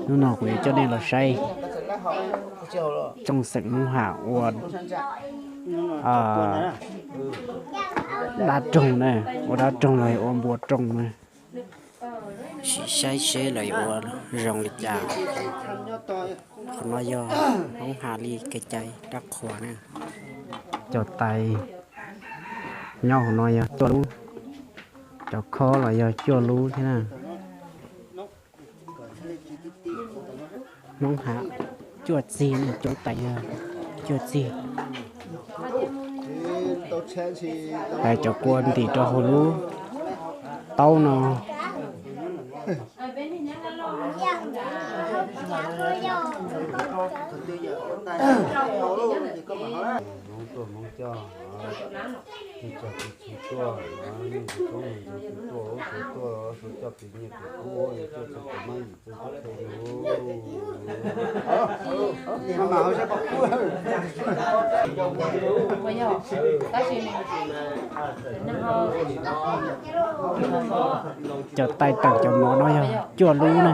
Hnub no kuv yuav coj nej los saib tsoom xeem Hmoob Ham ua dab roog na, ua dab roog los yog ua npua rooj na. Sim saib seb lawv yuav ua zoo li cas. Qhov no yog Hmoob Ham li kev cai dab qhuas na. Cov tais nyob hauv no yog cuaj lub, cov khob los yog cuaj lub thiab na. Hmoob Ham cuaj txig, cov tais yog cuaj txig. Hais cov kua ntim rau hauv lub taub no. Hmoob tuaj Hmoob coj, tus tsawg tus txhu tuaj, neej tsis koob neeg ntseeg tsis tuaj, ub suav tuaj suav coj pis nyiaj pis kub, yuav tuaj txog pem mab yim txog txoj khe lug. Cov tais tawm cov mov no yog cuaj lub na.